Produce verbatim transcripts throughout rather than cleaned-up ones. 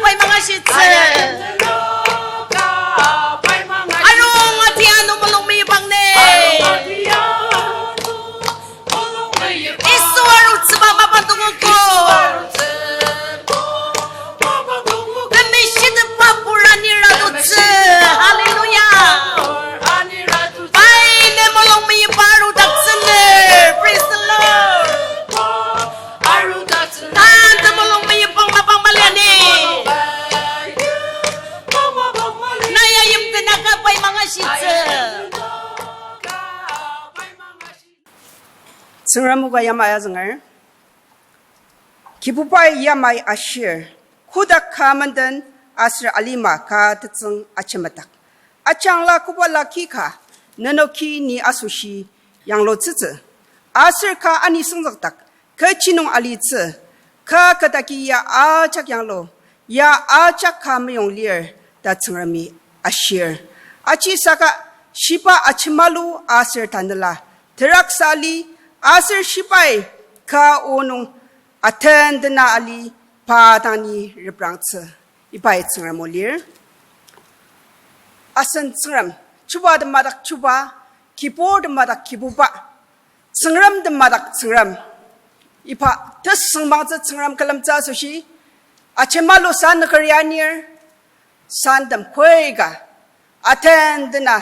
Pai mangashitsü. Arung atia nung mulung meyipang ne. Yisu arutsüba mapang tongogo. Temeshitepba pur anir arutsü. Hallelujah. Pai ne mulung meyipa arudaktsüner. Praise the Lord. Tan temulung meyipang mapang maliani. Na ya yimten aka pai mangashitsü. Tsüngrem o ka yamai azünger. Kibubai yamai ashir, kotak ka menden aser alima ka tetsüng ajemetak. Ajangla kobala ki ka, nenoki ni asoshi yanglutsütsü. Aser ka ani süngzükdak, kechi nung alitsü, ka ketaki ya ajak yanglu, ya ajak ka meyong lir ta Tsüngremi ashir. Aji saka shiba ajemalu aser tanela, teraksa ali aser shibai ka onung atendena ali pa dang ni reprangtsü. Ibai Tsüngrem o lir. Asen Tsüngrem, chuba temadak chuba, kibur temadak kibuba, Tsüngrem temadak Tsüngrem. Iba tesüngmangtsü Tsüngrem külemtsü asoshi, ajemalu sa nükeri anir, santem koika, atendena,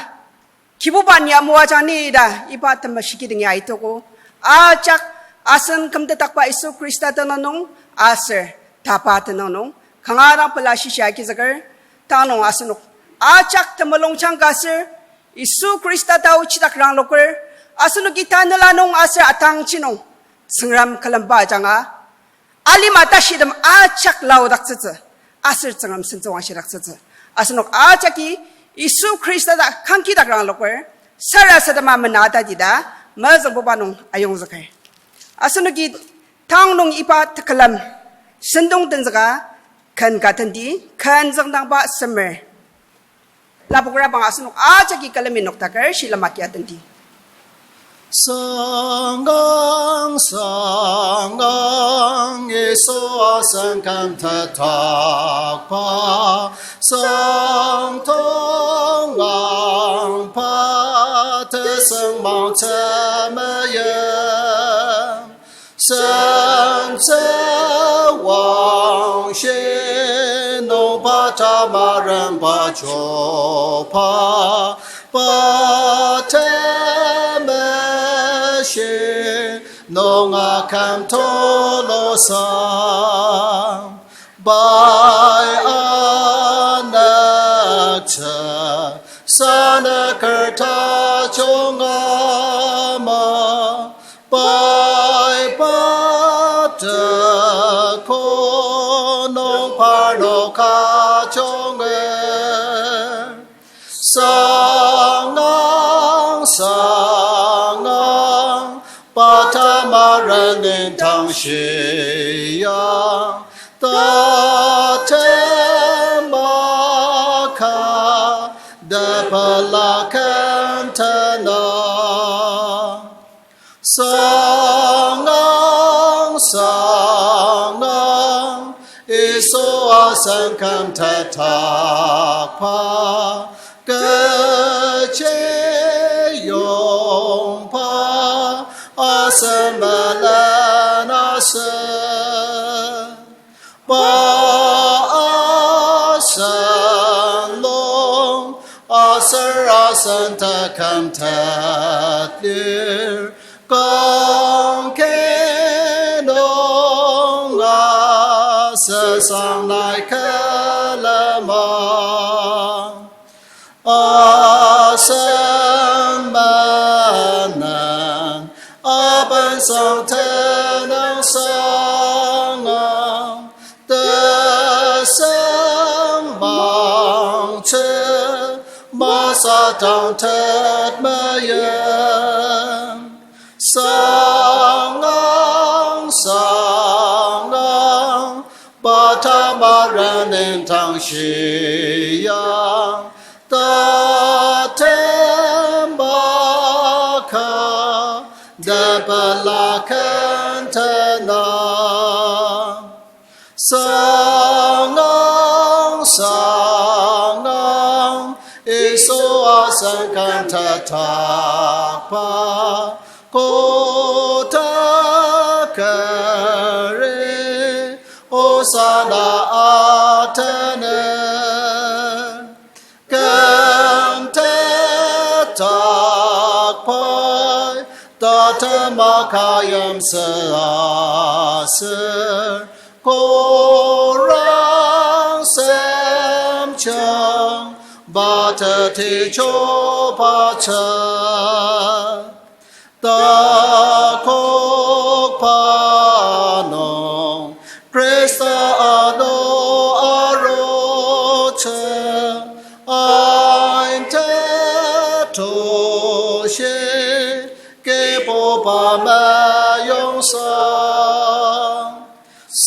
kibuba ni amoajang ni ta iba temeshiki dang ya itogo. Ajak asen kümtetdakba Yisu Khrista tenüng nung aser tapa tenüng nung kanga dang pela shishia agizüker tanung asenok ajak temulungjang ka aser Yisu Khrista taochidak rangloker asenoki tanela nung aser atangji nung Tsüngrem külemba ajanga alima tashitem ajak laodaktsütsü, aser Tsüngrem sentsüwangshidaktsütsü. Asenok ajaki Yisu Khrista ta kangkidak rangloker, sarasadema mena tatida, mezüngbuba nung ayongzüker. Asenoki tang nung iba tekülem sentong tenzüka, ken ka tenti, ken züngdangba semer. Lapokrabang asenok ajaki külemi noktaker shilem agia tenti. Sangang, sangang, Yisu asen kümtetdakba, sangtong angba, tesüngmang temeim. Sentsüwangshi nung pa tamarenba joba, pa temeshi nung aküm tulu sang. Pai anüktsü, sanüker tajung ama, pai pa teko nung parnok ajunger. Sangang, sangang, pa tamaren nüngdang shia, tatem maka, tepela kentena. Sangang, sangang, Yisu asen kümtetdakba, kechiyongba, asen melen asen. Pa asen lung, aser asen teküm tetlir, kangki nung asesang nai külema. Asen menen, aben sang tenüng sanga, tesüngmangtsü, masatang tet meim. Sangang, sangang, pa tamaren nüngdang shia, tatem maka, tepela kentena. Sangang, Sangang Yisu asen ken tetakba, kotak keri, Hosanna atener. Ken tetakbai, tatema kayimtsü aser, korang semchang, bateti chobatsü. Takokba nung Khrista ano arutsü, ain tetushi Kibuba meyongsa.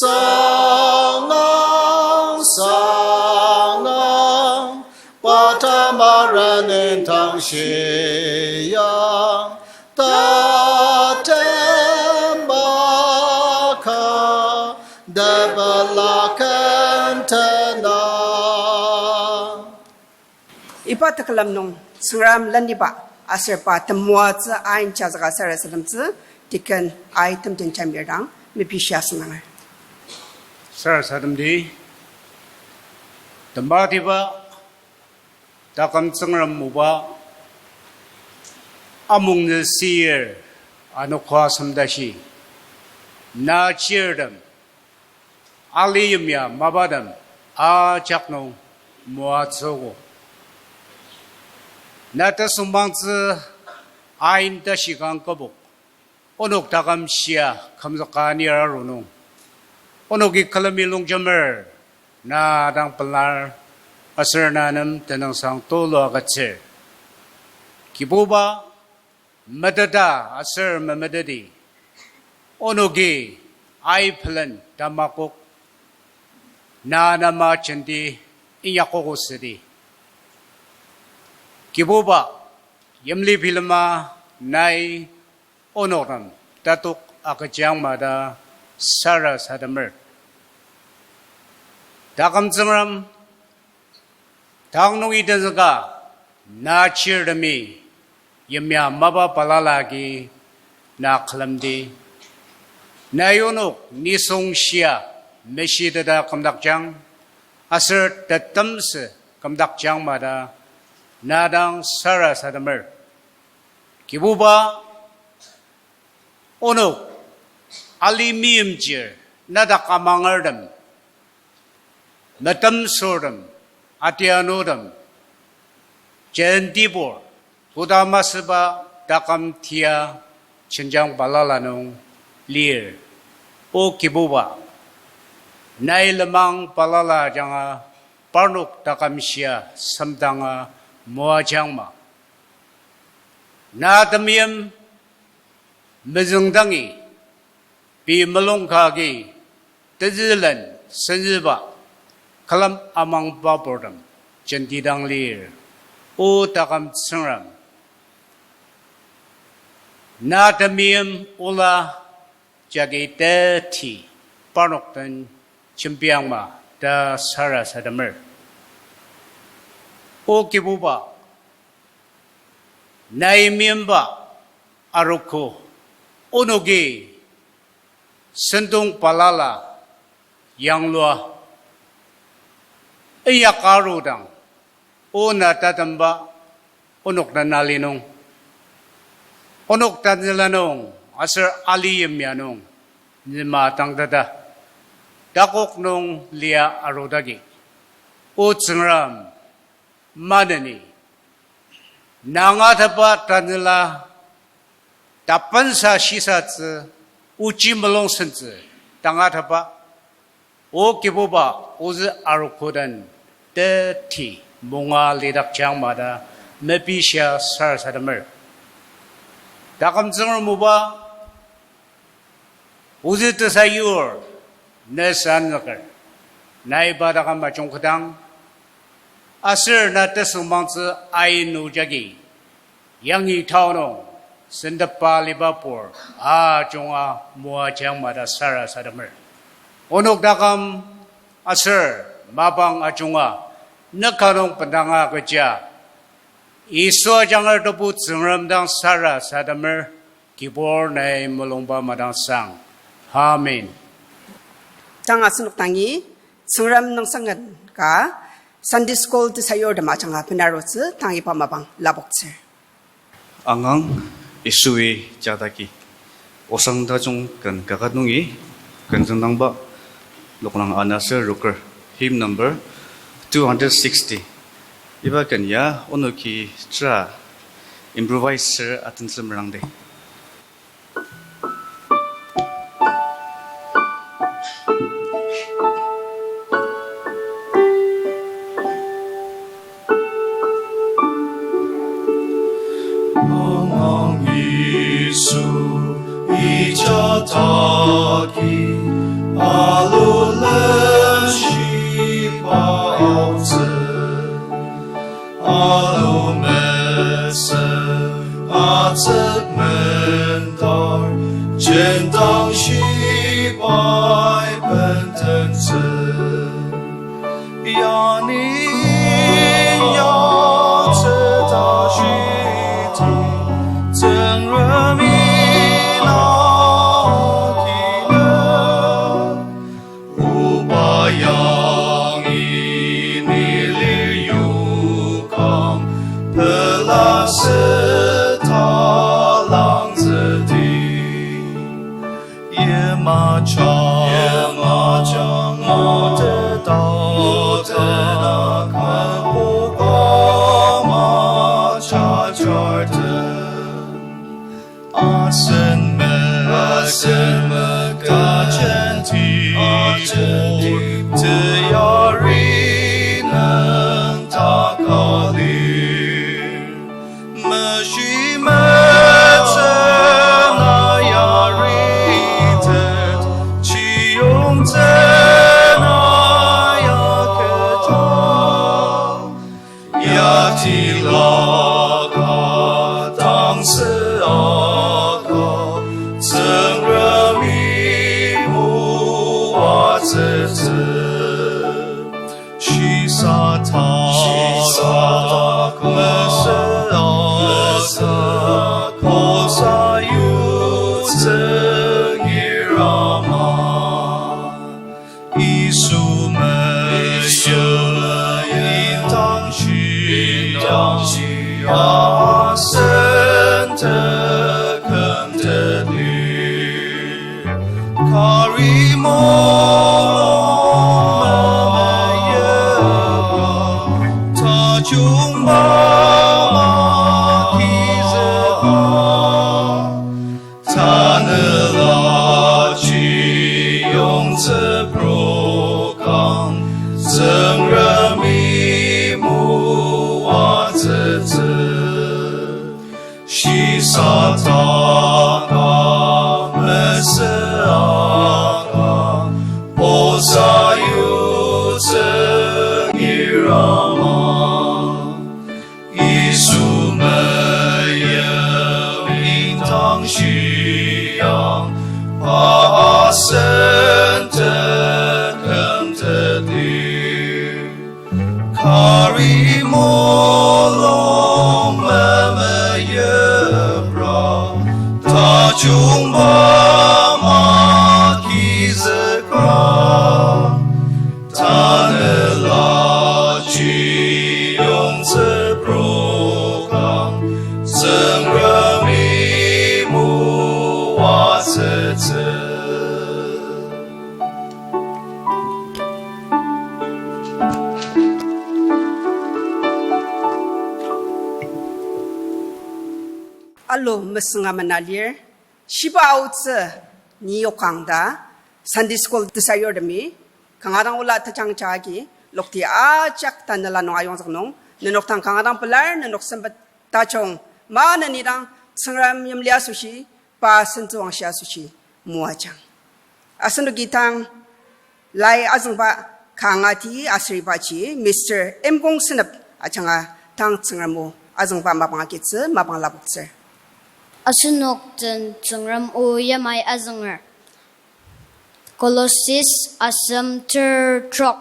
Sangang, sangang, pa tamaren indang shiang, tatembaka, tepela ken tena. Iba tekülem nung Tsüngrem leniba aser pa temoatsü ain jazüka sarasademtsü, Deacon Ai Temden Jamir dang mepishia asüngdanger. Sarasademdi, tematiba taküm Tsüngrem oba, amungnü sir anoka semtashi, na chirtem, ali yimya mapatem ajak nung moatsüogo. Na tesüngmangtsü ain tashi kang kübok, onok taküm shia kümzüka anir aru nung, onoki külemi longjemer na dang pelar, aser na nem tenüngsang tulu agütsür. Kibuba, meteta aser memeteti, onoki aipelen tamakok, na nem ajenti inyakogo südi. Kibuba, yimli bilema nai onok nem tatok agüjang ma ta sarasademer. Taküm Tsüngrem, tang nungi tenzüka, na chirtemi yimya mapa balala agi na külemdi. Nai onok nisung shia meshiteta kümdakjang, aser tetemsü kümdakjang ma ta na dang sarasademer. Kibuba, onok ali meimchir, na dak amangertem, metemsürtem, atianutem, jentibur, koda masüba taküm tia jenjang balala nung lir. O Kibuba, nai lenmang balala ajanga parnok taküm shia semdanga moajangma. Na temeim mezüngdangi, pei mulung ka agi tezülen senzüba, külem amangba purtem jentidang lir. O taküm Tsüngrem, na temeim ola jagi teti parnok den jembiangma ta sarasademer. O Kibuba, nai meimba arogo, onoki sentong balala yanglua inyak arudang, o na tatemba onok den ali nung, onok tanela nung aser ali yimya nung nima tangteta, takok nung lia arudagi. O Tsüngrem, maneni, na angatetba tanela tapensa shisatsü, ochi mulungsentsü tangatetba, O Kibuba, ozü arogo den teti munga lidakjang ma ta mepishia sarasademer. Taküm Tsüngrem oba, ozü tesayur ne senzüker, nai pa taküm ajungketang, aser na tesüngmangtsü ain o jagi yangi tao nung sendepba liba pur ajunga moajang ma ta sarasademer. Onok taküm aser mapang ajunga, nüka nung bendanga kecha, Yisu ajanger Tebu Tsüngrem dang sarasademer, kibur nai mulungba madangsang. Amen. Tang asenok dangi, Tsüngrem nüngsangken ka, Sunday school tesayurtem ajanga benarutsü tang iba mapang lapoktsür. Angang Yisui jadaki. Osang tajung ken kaket nungi, ken züngdangba, noklang ana ser rokür, hymn number two hundred sixty. Iba ken ya onoki tsüra improvise ser atentsü merangdi. Angang Yisu ijadaki, alu leshiba aotsü. Alu mesü atsük mendar, jendang shibai bendentsü. Yani yatsü tashiti, Tsüngremi na kinü. Oba yangi ni lir yokang, pela seta langzüdi. Yamaja, yamaja, ngoteta, tena, kapoka, maja, jarten. Asen me, asen me, kajenti, kajenti, teyari nüngdaka lir. Meshi metsü na yaritet, chiyongtsü na ya kecha. Yatilaka tangsüaka Tsüngremi moatsütsü. Shisataka, shisataka mesüaka, kosa yutsü ngirama. Yisu meyip, Yisu meyip, indang shia, indang shia, asen teküm tetli. Kari mulung memeyipra, tajungba makizüka. Tanela chiyongtsü prokang, Tsüngremi moatsütsü. Shisataka, mesüaka, posa yutsü ngirama. Yisu meyip, indang shia, pa asen teküm tetli. Kari mulung memeyipra, tajungba makizükra. Tanela chiyongtsü prokang, Tsüngremi moatsütsü. Alo mesünga mena lir, shiba aotsü ni yokang ta, Sunday school tesayurtemi, kanga dang ola tejangja agi, lokti ajak tanela nung ayongzük nung, nenok dang kanga dang pelar, nenok sempet tajung, maneni dang Tsüngrem yimli asoshi, pa sentsüwangshi asoshi, moajang. Asenoki tang lai azüngba kanga ti aser ibaji Mister M. Kong Senep ajanga tang Tsüngrem o azüngba mapang agitsü mapang lapoktsür. Asenok den Tsüngrem o yamai azünger. Colossus asem ter trok,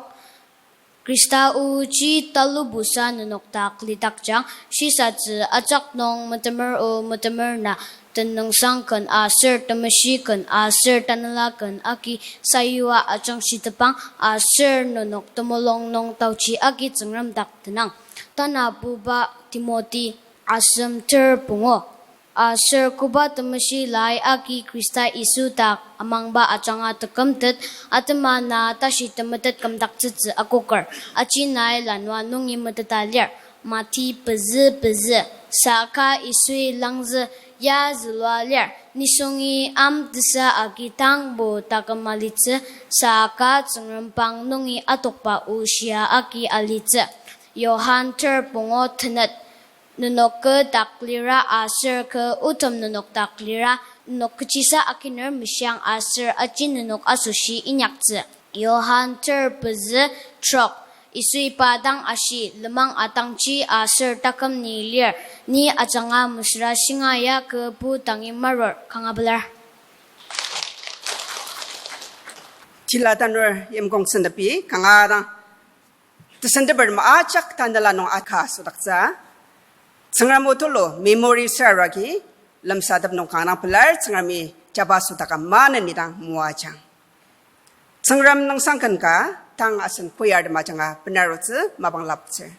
Khrista oji talubusa nenok dak lidakjang, shisatsü ajak nung metemer o metemer na, tenüngsang ken aser temeshi ken aser tanela ken agi sayua ajangshitepang aser nenok temulung nung taochi agi Tsüngrem dak tenang. Tanabuba Timoti, asem ter pungu. Aser koba temeshi lai agi Khrista Yisu dak amangba ajanga tekümtet, atema na tashi temetet kümdaktsütsü akoker, aji nai lanua nungi meteta lir. Mati pezü pezü. Saka Yisui langzü, ya zülua lir, nisungi am tesa agi tangbo taküm alitsü, saka Tsüngrem pang nungi atokba o shia agi alitsü. Johan ter pungu tenet. Nenok kü dak lira aser kü otem nenok dak lira, nenok kechisa akiner meshiang aser aji nenok asoshi inyaktsü. Johan ter pezü trok. Yisui pa dang ashi, lenmang atangji aser taküm ni lir, ni ajanga mesüra shinga ya kü pu dangi marur. Kanga pelar. Tila tanur yimkong sentepi kanga dang tesentepertem ajak tanela nung aka südaktsü. Tsüngrem o tulu memory süragi lemsatep nung kanga dang pelar, Tsüngremi jaba südaka maneni dang moajang. Tsüngrem nüngsang ken ka, tang asen choir tem ajanga benarutsü mapang laptsür.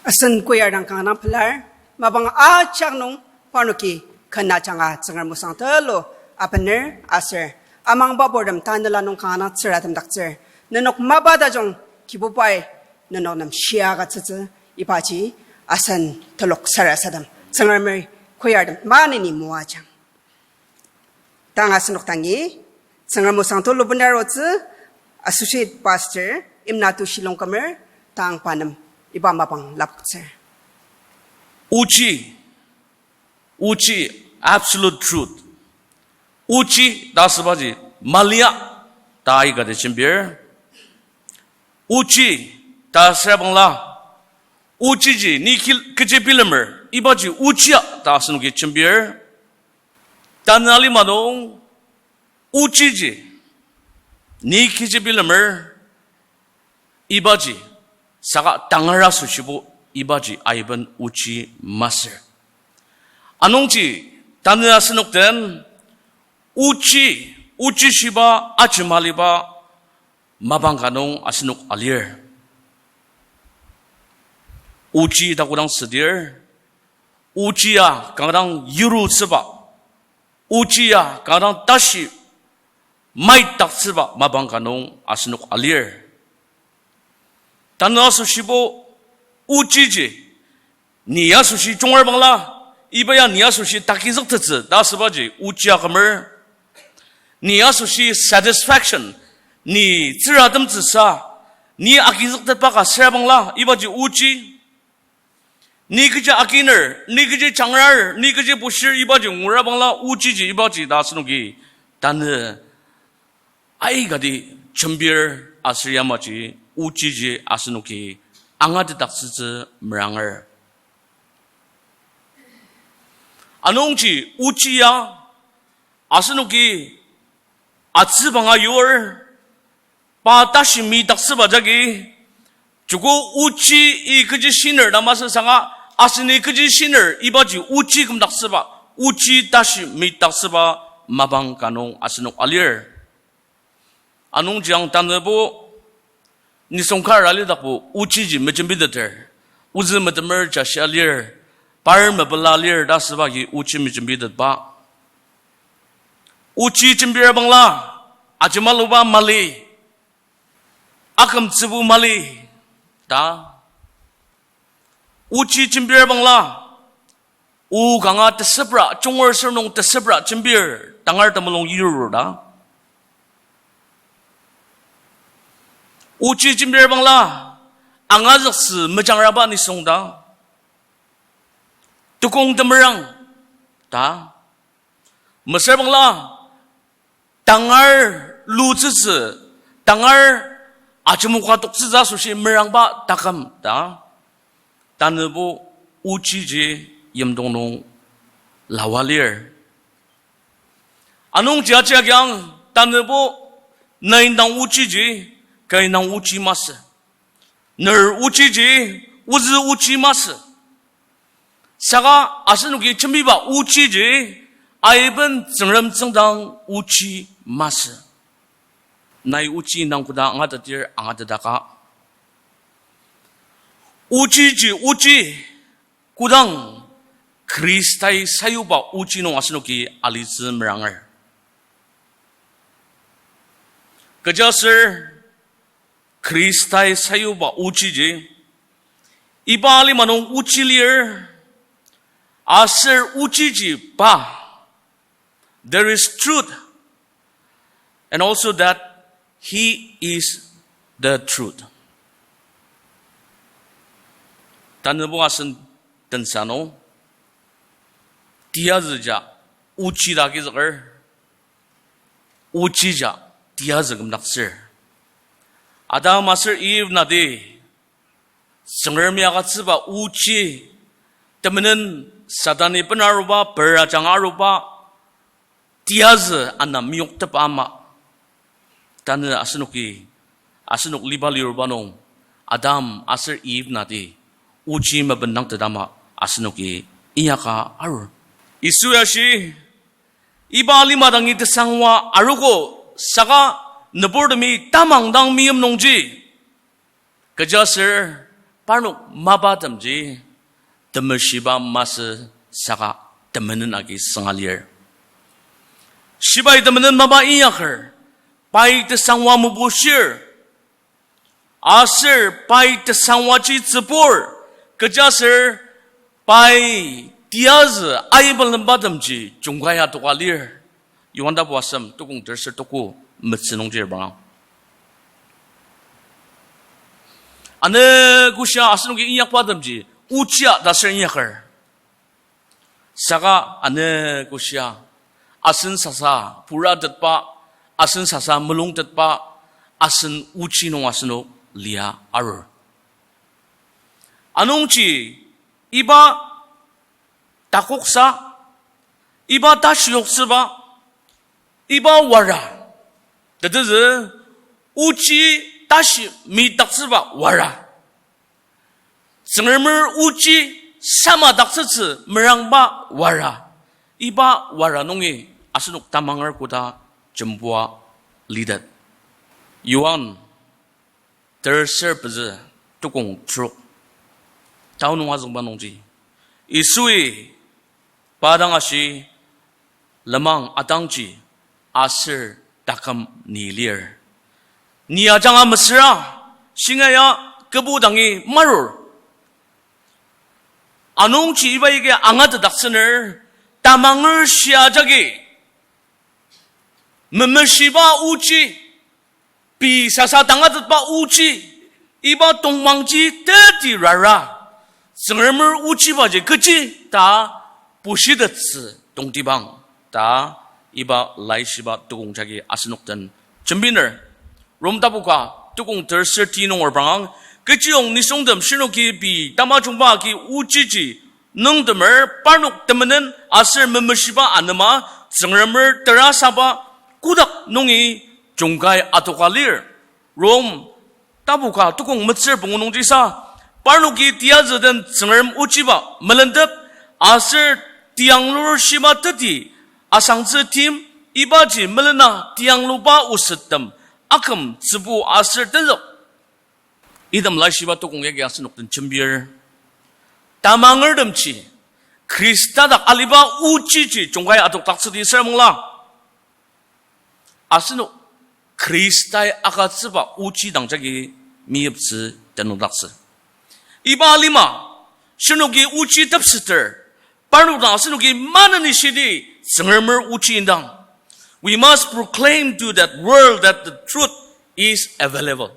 Asen choir dang kanga dang pelar, mapang ajak nung parnoki ken ajanga Tsüngrem osang tulu abener aser amangba purtem tanela nung kanga dang tsüratemdaktsür. Nenok mapa tajung Kibubai nenok nem shia agütsütsü ibaji asen telok sarasadem. Tsüngremer choirtem maneni moajang. Tang asenok dangi, Tsüngrem osang tulu benarutsü, Associate Pastor, Imnatu Shilongkamer, tang pa nem iba mapang lapoktsür. Ochi, ochi, absolute truth. Ochi ta asübaji malia ta aikati jembir. Ochi ta süra bangla, ochiji ni ki-, kechi bilemer, ibaji ochia ta asenoki jembir. Tanü alima nung, ochiji ni kechi bilemer, ibaji, saka tangar asoshibo, ibaji aiben ochi masür. Anungji, tanü asenok den, ochi, ochi shiba, ajemaliba, mapang ka nung asenok alir. Ochi ta kodang südir, ochi ya kanga dang yurutsüba, ochi ya kanga dang tashi maitdaktsüba mapang ka nung asenok alir. Tanü asoshibo ochiji, ni asoshi junger bangla, iba ya ni asoshi takizüktettsü ta asübaji ochi akümer. Ni asoshi satisfaction, ni tsüratemtsüsa, ni agizüktetba ka süra bangla, ibaji ochi. Ni kechi akiner, ni kechi jangrar, ni kechi bushir, ibaji ngura bangla, ochiji ibaji ta asenoki tanü aikati jembir aser yamaji ochiji asenoki angatetdaktsütsü meranger. Anungji ochi ya asenoki atsübanga yur, pa tashi midaktsüba jagi, joko ochi i kechi shiner ta masü saka, aseni kechi shiner ibaji ochi kümdaktsüba, ochi tashi midaktsüba mapang ka nung asenok alir. Anungji ang tanübo, nisung kar alidakbo ochiji mejembiteter, ozü metemer jashia lir, par mepela lir ta asüba agi ochi mejembitetba. Ochi jembir bangla, ajemaluba mali, akümtsübu mali, ta. Ochi jembir bangla, o kanga tesepra, junger sür nung tesepra jembir, tangar temulung yirur ta. Ochi jembir bangla, angazüktsü mejangraba nisung ta. Tekong temerang ta. Mesür bangla, tangar lutsütsü, tangar ajemoka toktsütsü asoshi merangba taküm ta. Tanübo ochiji yimdong nung lawa lir. Anungji aji agiang tanübo nai indang ochiji, kü indang ochi masü. Ner ochiji, ozü ochi masü. Saka asenoki jembiba ochiji, aiben Tsüngrem tsüngdang ochi masü. Nai ochi indang koda angateter angatetaka, ochiji ochi kodang Khristai sayuba ochi nung asenoki alitsü meranger. Kechiaser Khristai sayuba ochiji, iba alima nung ochi lir, aser ochiji pa, there is truth, and also that he is the truth. Tanübo asen tensa nung, tiyazüja ochi ta agizüker, ochija tiyazü kümdaktsür. Adam aser Eve nati, Tsüngremi agütsüba ochi, temenen Satani benaruba, perajang aruba, tiyazü ana meyoktepa ama. Tanü asenoki, asenok liba liruba nung, Adam aser Eve nati, ochi mebendangtet ama asenoki inyaka arur. Yisu ashi, iba alima dangi tesangwa arogo saka nüburtemi tamang dang meim nungji, kechiaser parnok mapatemji temeshiba masü saka temenen agi sünga lir. Shibai temenen mapa inyaker, pai tesangwa mebushir, Aser pai tesangwaji tsübur, kechiaser pai tiyazü aibelembatemji jungkai adoka lir. Yohan tapu asem tukong terser tuko metsü nungji repranga. Ano koshia asenoki inyakbatemji ochia ta aser inyaker. Saka ano koshia, asen sasa puratetba, asen sasa mulungtetba, asen ochi nung asenok lia arur. Anungji iba takoksa, iba tashiyoktsüba, iba wara, tetezü ochi tashi midaktsüba wara. Tsüngremer ochi samadaktsütsü merangba wara. Iba wara nungi asenok tamanger koda jembua litet. Yohan terser pezü tukong trok. Tao nung azüngba nungji, Yisui pa dang ashi, lenmang atangji aser taküm ni lir. Ni ajanga mesüra, shingaia kübu dangi marur. Anungji iba agi angatetdaktsüner, tamanger shia jagi memeshiba ochi, pei sasa tangatetba ochi, iba tongmangji teti rara, Tsüngremer ochibaji kechi ta bushitettsü tongtibang ta iba laishiba tukong jagi asenok den jembiner. Rom tapu ka tukong terser ti nung repranga, kechiyong nisungtem shirnoki pei tamajungba agi ochiji nüngtemer, parnok temenen aser memeshiba anema Tsüngremer terasaba kotak nungi jungkai adoka lir. Rom tapu ka tukong metsür pungu nungjisa, parnoki tiyazü den Tsüngrem ochiba melentep, aser tiyanglur shiba teti asangtsü tim, ibaji melena tiyangluba osettem aküm tsübu aser tenzük. Item laishiba tukong yagi asenok den jembir. Tamangertemji Khrista dak aliba ochiji jungkai adokdaktsüdi süra mungla, asenok Khristai agütsüba ochi dang jagi meyiptsü tenüngdaktsü. Iba alima, shinoki ochi tepseter, parnok dang asenoki maneni shidi Tsüngremer ochi indang. We must proclaim to that world that the truth is available.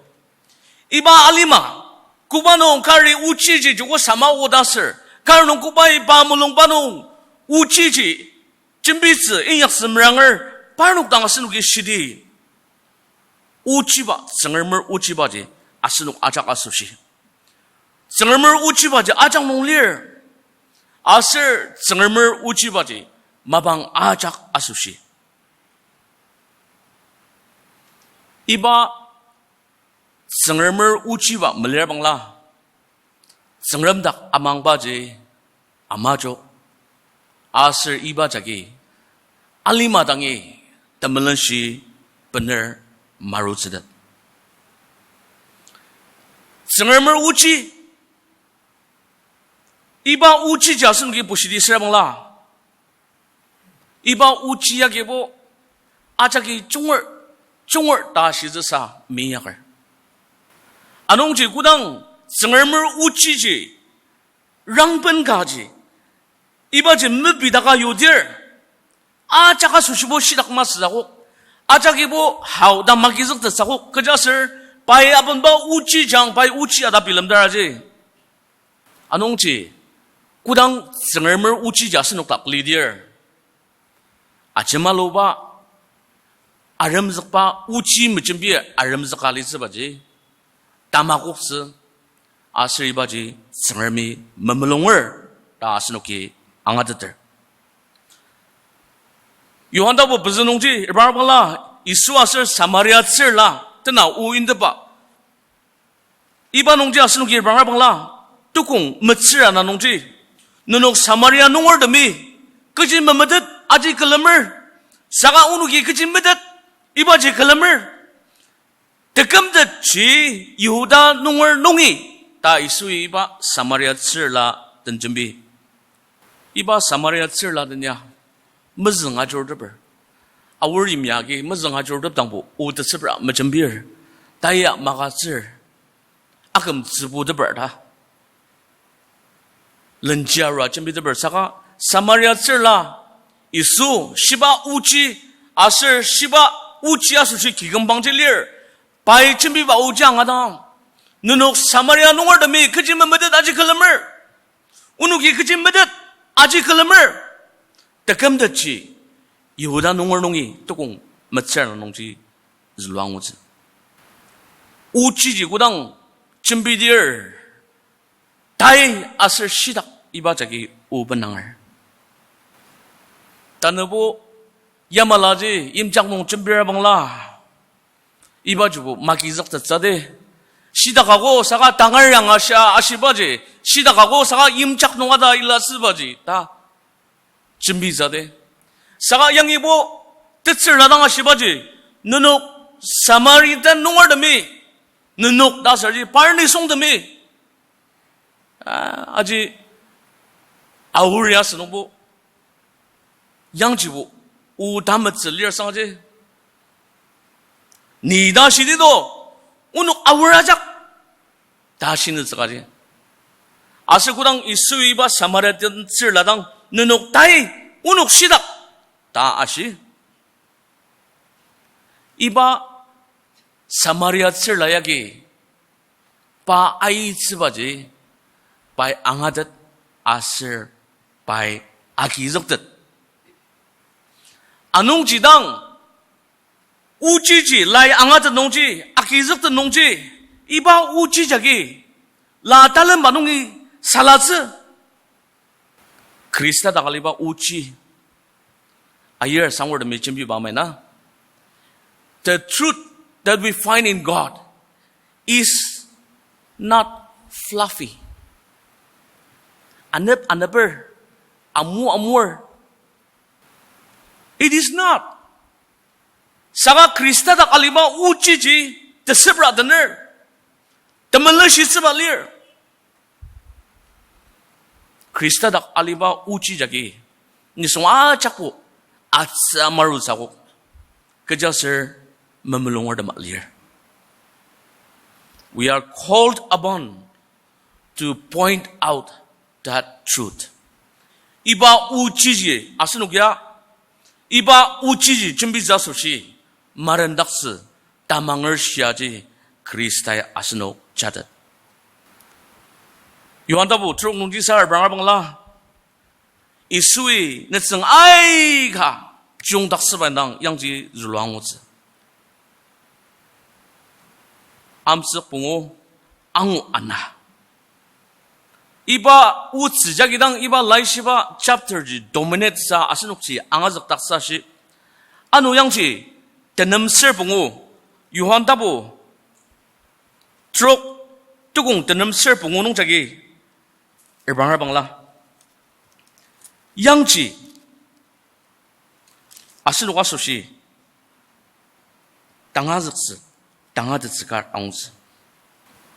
Iba alima, koba nung kari ochiji joko sama oda aser, kar nung koba iba mulungba nung ochiji jembitsü inyaktsü meranger, parnok dang asenoki shidi ochiba, Tsüngremer ochibaji asenok ajak asoshi. Tsüngremer ochibaji ajak nung lir, aser Tsüngremer ochibaji mapang ajak asoshi. Iba Tsüngremer ochiba melir bangla, Tsüngrem dak amangbaji amajok, aser iba jagi alima dangi temelenshi bener marutsütet. Tsüngremer ochi, iba ochiji asenoki bushidi süra bangla, iba ochi yagibo ajaki junger, junger ta shitsüsa meinyaker. Anungji kodang Tsüngremer ochiji rangben kaji, ibaji mepidaka yudir, ajak asoshibo shitak masü akok, ajakibo hao ta magizüktet akok, kechiaser pai abenba ochi jang pai ochi ata bilemdaraji. Anungji, kodang Tsüngremer ochiji asenok dak lidir, ajemaluba, aremzükba, ochi mejembir aremzüka litsübaji tamakoktsü, aser ibaji Tsüngremi memulunger ta asenoki angateter. Johan tapu pezü nungji, reprangba bangla, Yisu aser Samaria tsürla tena o indeba. Iba nungji asenoki reprangba bangla, tukong metsür ana nungji, nenok Samaria nungertemi kechi memetet aji külemer, saka onoki kechi metet ibaji külemer. Tekümtetji Yihuda nunger nungi ta Yisui iba Samaria tsürla den jembi. Iba Samaria tsürla den ya mezüng ajurteper. Aor yimya agi mezüng ajurtepdangbo o tetsübra mejembir. Taya maka tsür. akümtsübuteper ta lenjia arua jembiteper saka, Samaria tsürla Yisu shiba ochi, aser shiba ochi asoshi kikümbangji lir. Pai jembiba ochi angadang, nenok Samaria nungertemi kechi memetet aji külemer. Onoki kechi metet aji külemer. Tekümtetji Yihuda nunger nungi tukong metsür nungji zülua angutsü. Ochiji kodang jembidir, tai aser shitak iba jagi o benanger. Tanübo yamalaji yimjak nung jembir abangla, ibajibo magizüktettsü de. Shitak ako saka tangar yanga shia ashibaji, shitak ako saka yimjak nung ata ilatsübaji ta jembitsü de. Saka yangibo tetsürla dang ashibaji, nenok Samaritan nungertemi, nenok ta aserji par nisungtemi, a, aji aor ya asünungbo, yangjibo o tametsü lir sangji, ni ta shidi to, onok aor ajak ta shinütsü kaji. Aser kodang Yisui iba Samaritan tsürla dang nenok tai, onok shitak ta ashi, iba Samaria tsürla yagi pa aitsübaji pai angatet aser pai agizüktet. Anungji dang, ochiji lai angatet nungji, agizüktet nungji, iba ochi jagi la talemba nungi salatsü. Khrista dak aliba ochi, ayir sangur temi jembiba amai na, the truth that we find in God is not fluffy. Anep aneper, amu amur. It is not. Saka Khrista dak aliba ochiji tesüpra tener, temeleshitsüba lir. Khrista dak aliba ochi jagi nisung ajakbo atsü marutsü akok, kechiaser memulunger tema lir. We are called upon to point out that truth. Iba ochiji asenok ya, iba ochiji jembitsü asoshi marendaktsü tamanger shiaji Khristai asenok jatet. Johan tapu trok nungji sar bangabangla, Yisui nütsüng aika chiyongdaktsüba indang yangji zülua angutsü. Amtsük pungu, angu ana. Iba otsü jagi dang iba laishiba chapter ji dominate sa asenokji angazükdaktsü shi. Ano yangji tenemser pungu, Johan tapu trok, tukong tenemser pungu nung jagi, erbang erbangla, yangji asenok asoshi tangazüktsü, tangatettsü kar angutsü.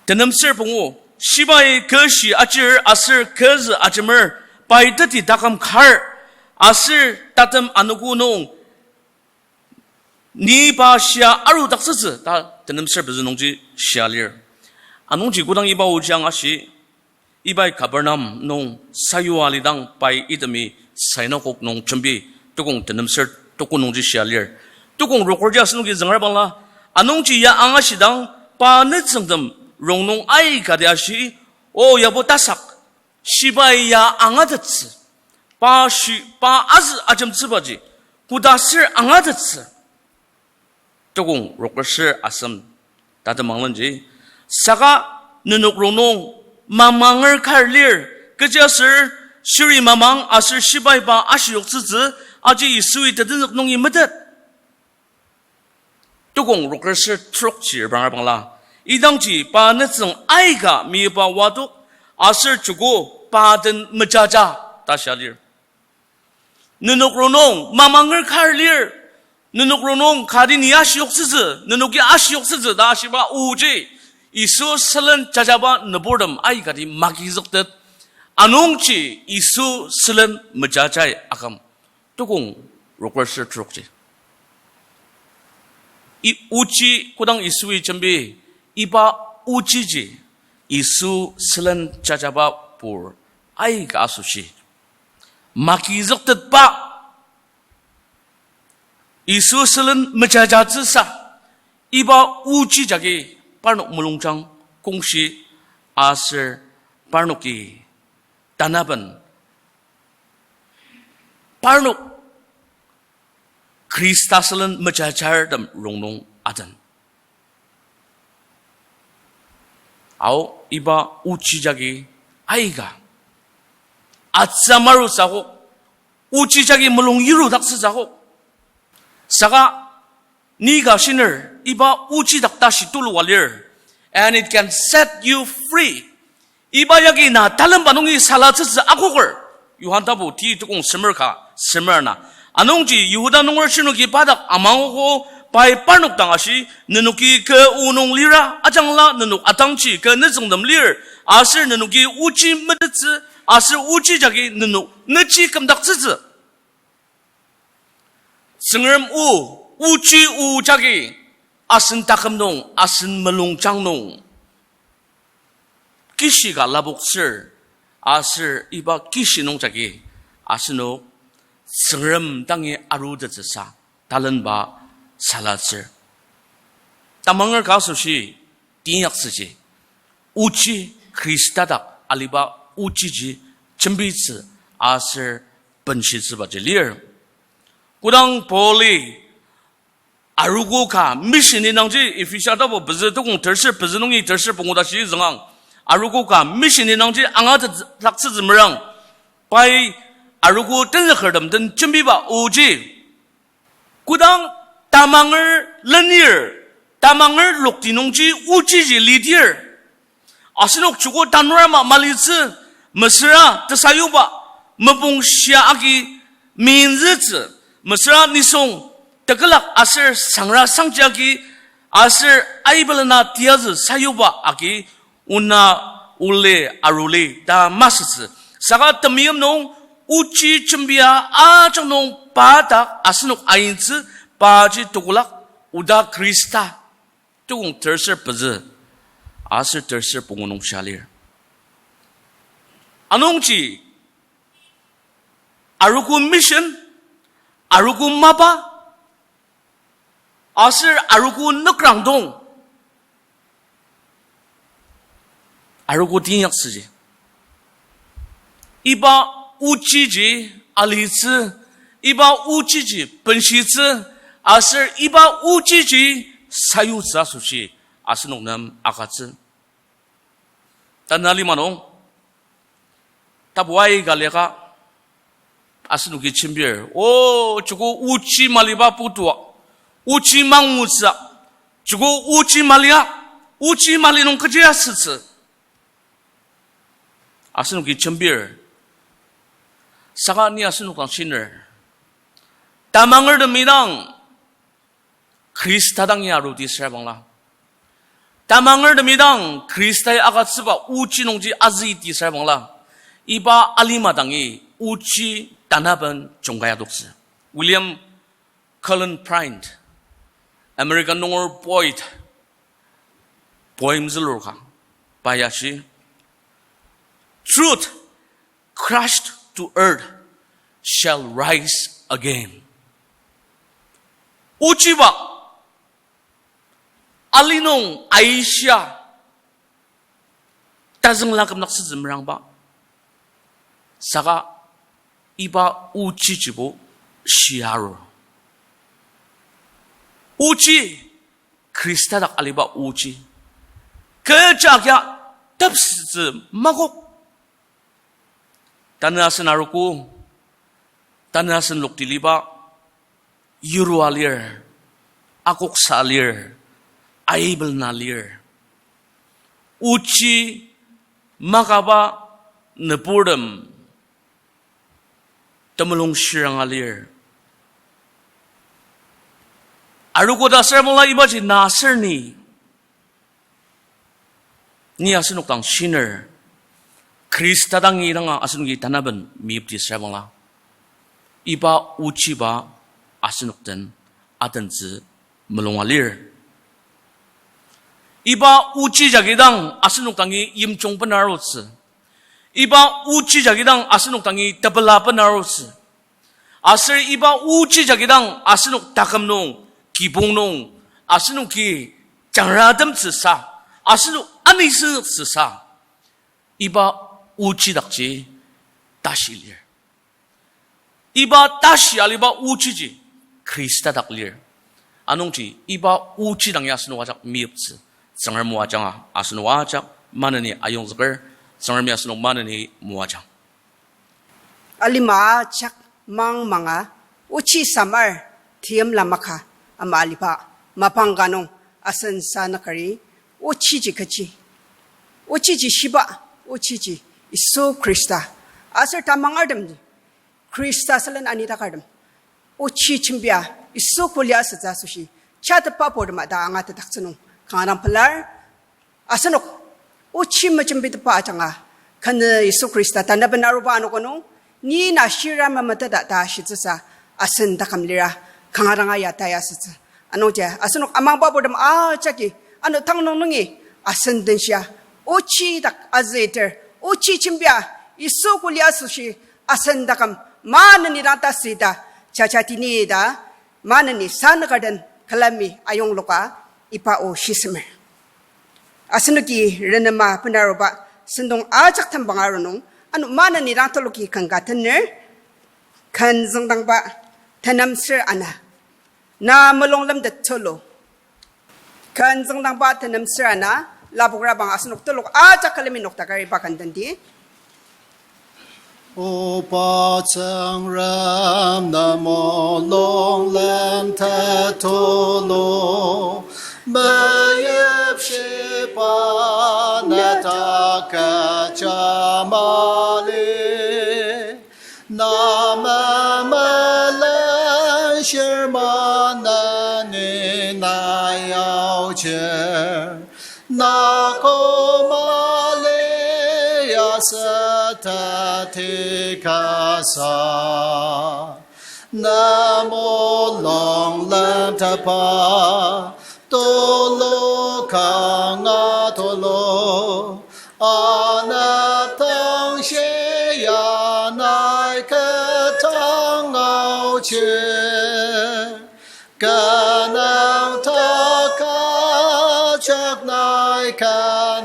Tenemser pungu, shibai kü shi ajir aser küzü ajemer, pai teti taküm kar, aser tatem anogo nung ni pa shia arudaktsütsü ta tenemser pezü nungji shia lir. Anungji kodang iba oji angashi, ibai Kapernaum nung sayua alidang pai itemi synagogue nung jembi, tukong tenemser tuko nungji shia lir. Tukong rokorji asenoki züngra bangla, anungji ya angashidang pa nütsüngtem rongnung aikati ashi, O yabo tasak, shibai ya angatettsü, pa shi, pa azü ajemtsübaji, koda ser angatettsü. Tukong rokser asem tatemanglenji, saka nenok rongnung mamanger kar lir, kechiaser shiri mamang aser shibai pa ashiyoktsütsü, aji Yisui tetenzük nungi metet. Tukong rokser trokji erbang erbangla, idangji pa nütsüng aika meyipa wadok, aser joko pa den mejaja ta shia lir. Nenok rongnung mamanger kar lir, nenok rongnung kati ni ashiyoktsütsü, nenoki ashiyoktsütsü ta ashiba oji, Yisu sülen jajaba nüburtem aikati magizüktet, anungji Yisu sülen mejajai aküm. Tukong rokser trokji. I oji kodang Yisui jembi, iba ojiji Yisu sülen jajaba pur aika asoshi, magizüktetba Yisu sülen mejajatsüsa, iba ochi jagi parnok mulungjang kongshi aser parnoki tanaben parnok Khrista sülen mejajartem rongnung aden. Ao, iba ochi jagi aika atsü marutsü akok, ochi jagi mulung yirudaktsütsü akok. Saka ni ka shiner, iba ochi dak tashi tulua lir, and it can set you free. Iba yagi na talemba nungi salatsütsü akoker. Johan tapu ti tukong semer ka, semer ana. Anungji Yihuda nunger shinoki pa dak amangogo, pai parnok dang ashi, nenoki kü o nung lira, ajangla nenok atangji kü nütsüngtem lir, aser nenoki ochi metettsü, aser ochi jagi nenok nüji kümdaktsütsü. Tsüngrem o, ochi o jagi, asen taküm nung, asen mulungjang nung kishi ka lapoktsür, aser iba kishi nung jagi asenok Tsüngrem dangi arutettsüsa talenba salatsür. Tamanger ka asoshi teinyaktsüji, ochi, Khrista dak aliba ochiji jembitsü aser benshitsübaji lir. Kodang Pauli arogo ka mission indangji, Ephesia tapu pezü tukong terser pezü nungi terser pungu tashi züngang, arogo ka mission indangji angatetdaktsütsü merang, pai arogo tenzükertem den jembiba oji. Kodang tamanger lenir, tamanger lokti nungji ochiji lidir, asenok joko tanur ama malitsü, mesüra tesayuba, mopung shia agi meinzütsü, mesüra nisung tekülak aser sangra sangji agi, aser aibelena tiyazü sayuba agi, ona ole aruli ta masütsü. Saka temeim nung ochi jembia ajak nung pa dak asenok aintsü, paji tekolak oda Khrista. Tukong terser pezü aser terser pungu nung shia lir. Anungji arogo mission, arogo mapa, aser arogo nükrangdong, arogo teinyaktsüji, iba ochiji alitsü, iba ochiji benshitsü, aser iba ochiji sayutsü asoshi asenok nem agütsü. Tanü lima nung, tapu aika liaka, asenoki jembir, o, joko ochi maliba putua, ochi mangutsü, joko ochi malia, ochi mali nung kechi asütsü, asenoki jembir. Saka ni asenok dang shiner, tamangertemi dang Khrista dangi aruti süra bangla, tamangertemi dang Khristai agütsüba ochi nungji azüiti süra bangla, iba alima dangi ochi tanaben jungkai adoktsü. William Cullen Bryant, American nunger poet, poem zülur ka, pa ya shi, Truth crushed to earth shall rise again. Ochiba ali nung aishia tazüngla kümdaktsütsü merangba. Saka iba ochijibo shia arur. Ochi, Khrista dak aliba ochi, kecha kia tepsitsü makok. Tanü asen arogo, tanü asen lokti liba, yirua lir, akoksa lir, aibelna lir, ochi makaba nüburtem temulung shiranga lir. Arogo ta süra bangla ibaji na aser ni, ni asenok dang shiner, Khrista dangi danga asenoki tanaben meyipti süra bangla, iba ochiba asenok den atentsü mulunga lir. Iba ochi jagi dang asenok dangi yimjung benarutsü. Iba ochi jagi dang asenok dangi tepela benarutsü. Aser iba ochi jagi dang asenok taküm nung, kibong nung, asenoki jangratemtsüsa, asenok anisütsüsa, iba ochi dakji tashi lir. Iba tashi aliba ochiji Khrista dak lir. Anungji iba ochi dang ya asenok ajak meyiptsü. Tsüngrem o ajanga asenok ajak maneni ayongzüker, Tsüngremi asenok maneni moajang. Alima ajak mang manga, ochi samar, tiyimla maka, ama aliba, mapang ka nung, asen sa nakari, ochiji kechi. Ochiji shiba, ochiji Yisu Khrista. Aser tamangertem, Khrista sülen anidakertem, ochi jembia, Yisu kuli asütsü asoshi, chatepa purtem ta angatetdaktsü nung, kanga dang pelar, asenok ochi mejembitepa ajanga, khen Yisu Khrista tanaben aruba anogo nung, ni na shira memeteta ta shitsüsa, asen taküm lira, kanga danga ya ta ya asütsü. Anungji, asenok amangba purtem ajaki, ano tang nung nungi, asen den shia, ochi dak azüter, ochi jembia, Yisu kuli asoshi, asen taküm, maneni dang tasüta, jajatini ta, maneni sa nakarden külemi ayongluka iba o shisemer. Asenoki renema benaruba sentong ajak tembang arunung, ano maneni dang tuluki kanga tener, ken züngdangba tenem ser ana, na mulung lemtet tulu. Ken züngdangba tenem ser ana, lapokrabang asenok telok ajak külemi noktakar iba ken tendi. Oba Tsüngrem, na mulung lemtet tulu, meyipshiba na dak kecha mali. Na memelenshir maneni na yaochir, na koma liasü teti kasa. Na mulung lemtetba tulu kanga tulu, anepdang shia nai ketang aochir, kü nung takajak nai kü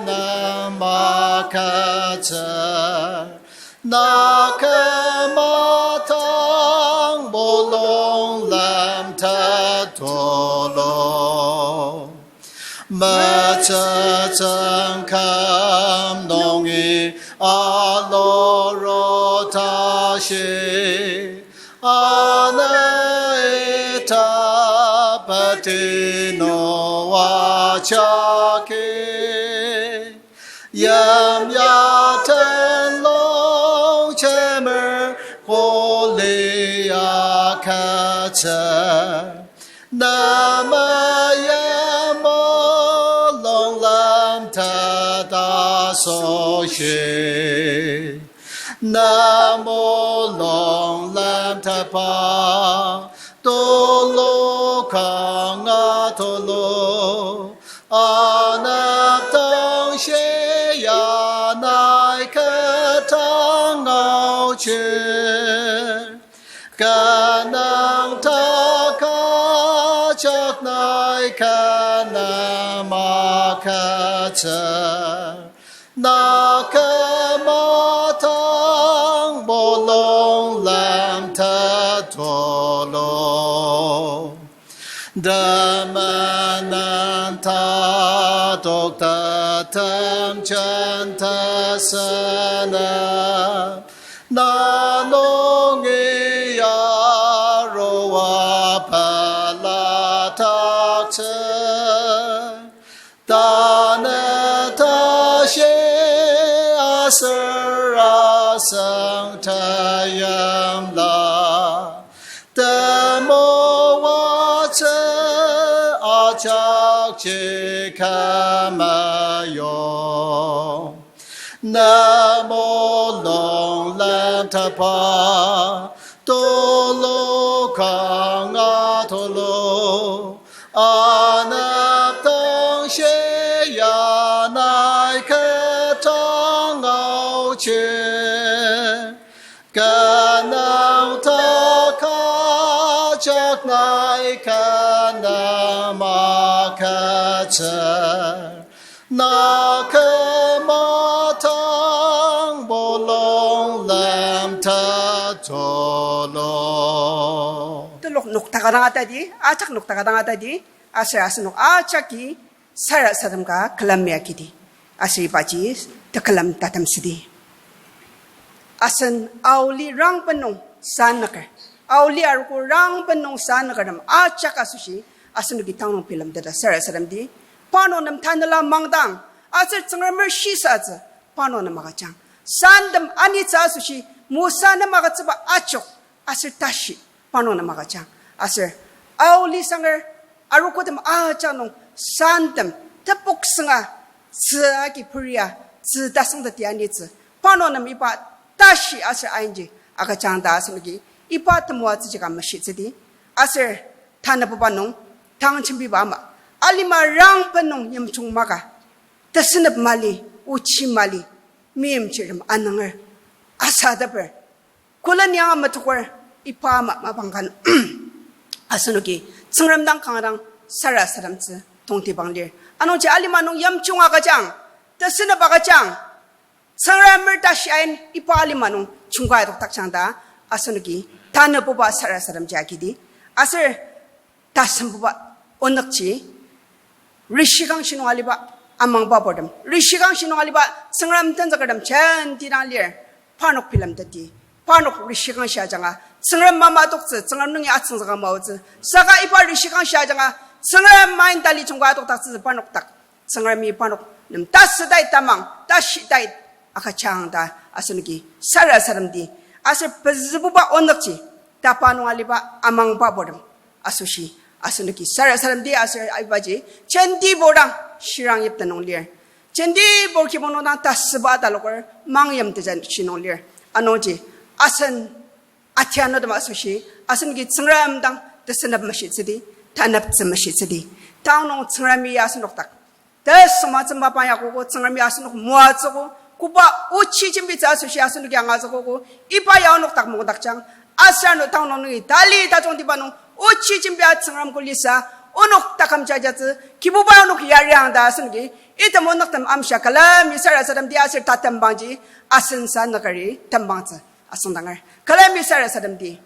nem agütsür, na kü matang mulung lemtet tulu. Metsütsüng küm nungi aluro tashi, ana ita peti nua jagi. Yimya tenlong jemer kuli agütsür, na meim mulung lemtet asoshi. Na mulung lemtetba tulu kanga tulu, anepdang shia nai ketang aochir, kü nung takajak nai kü nem agütsür, na kü matang mulung lemtet tulu. Temenen tatok tetem jentesenep, na nungi arua peladaktsür. Tanü tashi aser asüng teyimla, temoatsü ajakji kü meyong. Na mulung lemtetba tulu kanga tulu, anepdang shi Shir, kü nüngdak ajak nai kü nem agütsür, na küma dang bulung lemtetulu. Telok nokdaka dang atadi, ajak nokdaka dang atadi, aser asenok ajaki sarasadem ka külemi akidi. Aser ibaji tekülem tatem südi. Asen aoli rangben nung sanüker, aoli arogo rangben nung sanükertem ajak asoshi, asenoki tangnung bilemteta sarasademdi. Parnok nem tanela mangdang, aser Tsüngremer shisatsü, parnok nem agüjang. Santem anitsü asoshi, Mosa nem agütsüba ajok, aser tashi, parnok nem agüjang. Aser aoli sanger, arogotem ajak nung santem tepok sünga tzü agi peria, tzü tasüngteti anitsü, parnok nem iba tashi aser ainji agüjang ta asenoki iba temoatsüji ka meshitsüdi. Aser tanabuba nung tang jembiba ama, alima rangben nung yimjung maka, tesünep mali, ochi mali, meimchirtem anünger, asateper, koleni anga metoker, iba ama mapang ka nung asenoki Tsüngrem dang kanga dang sarasademtsü tongtibang lir. Anungji alima nung yimjung agüjang, tesünep agüjang, Tsüngremer tashi ain iba alima nung jungkai adokdakjang ta asenoki tanabuba sarasademji agidi. Aser tasembuba onükji, rishikangshi nung aliba amangba purtem, rishikangshi nung aliba Tsüngrem tenzükertem jenti dang lir, parnok bilemteti. Parnok rishikangshi ajanga Tsüngrem mamadoktsü, Tsüngrem nungi atsüngzüka maotsü. Saka iba rishikangshi ajanga Tsüngrem ain tali jungkai adokdaktsütsü parnok dak. Tsüngremi parnok nem tasütai tamang, tashitai agüjang ta asenoki sarasademdi. Aser pezübuba onükji, tapa nung aliba amangba purtem asoshi asenoki sarasademdi. Aser ibaji jentibur dang shirang yipta nung lir. Jentibur kibong nung dang tasüba taloker mangyimteja shi nung lir. Anungji asen atianutem asoshi asenoki Tsüngrem dang tesünep meshitsüdi, taneptsü meshitsüdi. Tang nung Tsüngremi asenok dak tesüngmangtsü mapang yakogo, Tsüngremi asenok moatsüogo, koba ochi jembitsü asoshi asenoki angazükogo, iba ya onok dak mungdakjang. Aser ano tang nung nungi tali tajungtiba nung ochi jembia Tsüngrem ko lisa, onok taküm jajatsü, Kibuba onok yariang ta asenoki item onüktem amshia külemi sarasademdi. Aser tatembangji asen sanükeri tembangtsü asüngdanger. Külemi sarasademdi.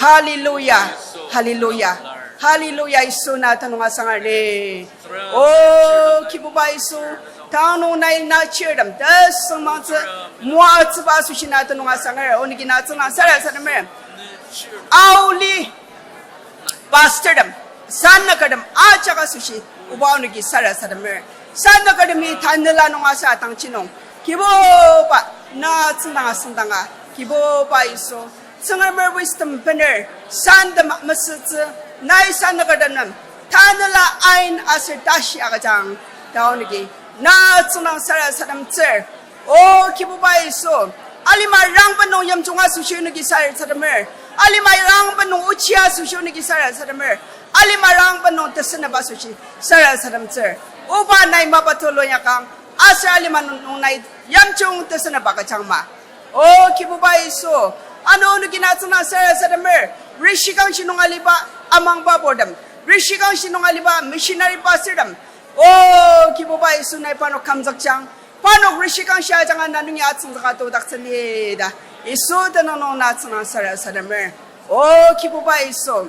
Hallelujah. Hallelujah. Hallelujah. Yisu na tenüng asangar ni. O Kibuba Yisu, tang nung nai na chirtem tesüngmangtsü moatsüba asoshi na tenüng asangar. Onüki na tsüngdang sarasademer. Aoli pastortem, sanükertem ajak asoshi, oba onüki sarasademer. Sanükertemi tanela nung aser atangji nung, Kibuba, na tsüngdang asüngdanga, Kibuba Yisu, Tsüngremer wisdom bener, santem mesütsü, nai sanükertem nem tanela ain aser tashi agüjang, ta onüki na tsüngdang sarasademtsür. O Kibuba Yisu, alima rangben nung yimjung asoshi onüki sarasademer. Alima rangben nung ochi asoshi onüki sarasademer. Alima rangben nung tesünep asoshi sarasademtsür. Oba nai mapa tulu inyakang, aser alima nung nai yimjung tesünep agüjang ma. O Kibuba Yisu, ano onüki na tsüngdang sarasademer. Rishikangshi nung aliba amangba purtem, rishikangshi nung aliba missionary pastortem, O Kibuba Yisu, nai parnok kümzükjang. Parnok rishikangshi ajanga na nungi atsüngzüka todaktsü lir ta, Yisu tenüng nung na tsüngdang sarasademer. O Kibuba Yisu,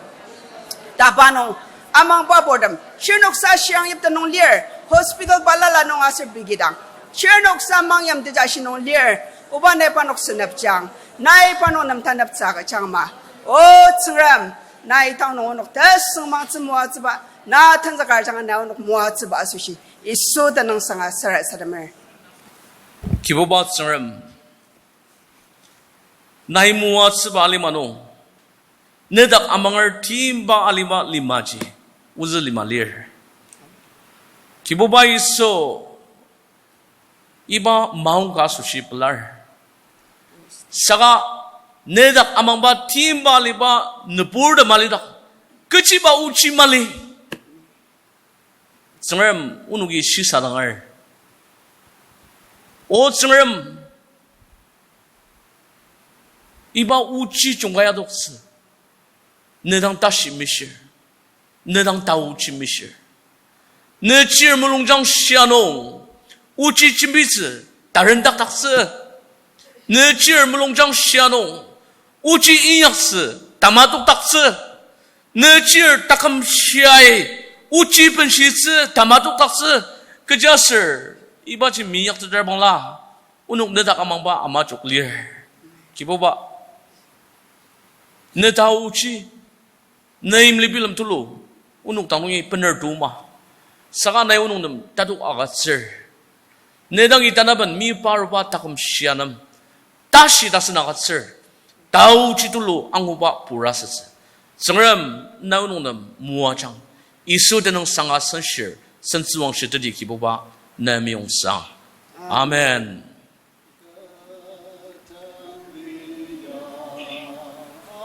tapa nung amangba purtem, shirnoksa shirang yipta nung lir, hospital balala nung aser pei kidang, shirnoksa mangyim tejashi nung lir, oba nai parnok senepjang, nai parnok nem taneptsü agüjang ma. O Tsüngrem, nai tang nung onok tesüngmangtsü moatsüba, na tenzüker ajanga na onok moatsüba asoshi, Yisu tenüng sanga sarasademer. Kibuba Tsüngrem, nai moatsüba alima nung, nedak amanger timba alima limaji, ozü lima lir. Kibuba Yisu, iba maongka asoshi pelar. Saka nedak amangba timba aliba nüburtem alidak, kechiba ochi mali. Tsüngrem, onoki shisadanger. O Tsüngrem, Iba ochi jungkai adoktsü. Ne dang tashi mishir. Ne dang taochi mishir. Ne chir mulungjang shia nung ochi jembitsü, tarendakdaktsü. Ne chir mulungjang shia nung ochi inyaktsü, tamatokdaktsü. Ne chir taküm shiai ochi benshitsü, tamatokdaktsü. Kechiaser ibaji minyakteter bangla, onok nedak amangba ama jok lir. Kibuba, ne taochi, ne imlibilem tulu, onok dang nungi bener tuma. Saka nai onok nem tatok agütsür. Ne dangi tanaben mi paruba taküm shia nem tashi tasen agütsür. Taochi tulu anguba purasütsü. Tsüngrem, na onok nem moajang. Yisu tenüng sanga senshir, sentsüwangshi teti Kibuba, na meyongsang. Amen.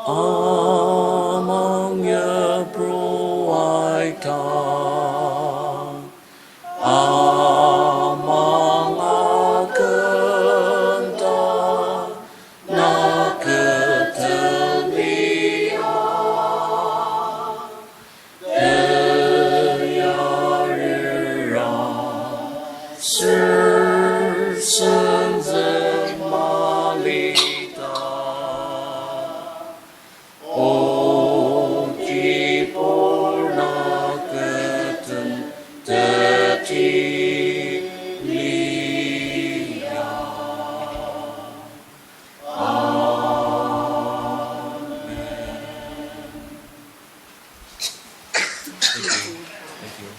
Amang ya pruaita, amang akümta, na kütemi a. Teyarira, sür senzük malita. O Kibur, na küten teti lia. Amen. Thank you. Thank you.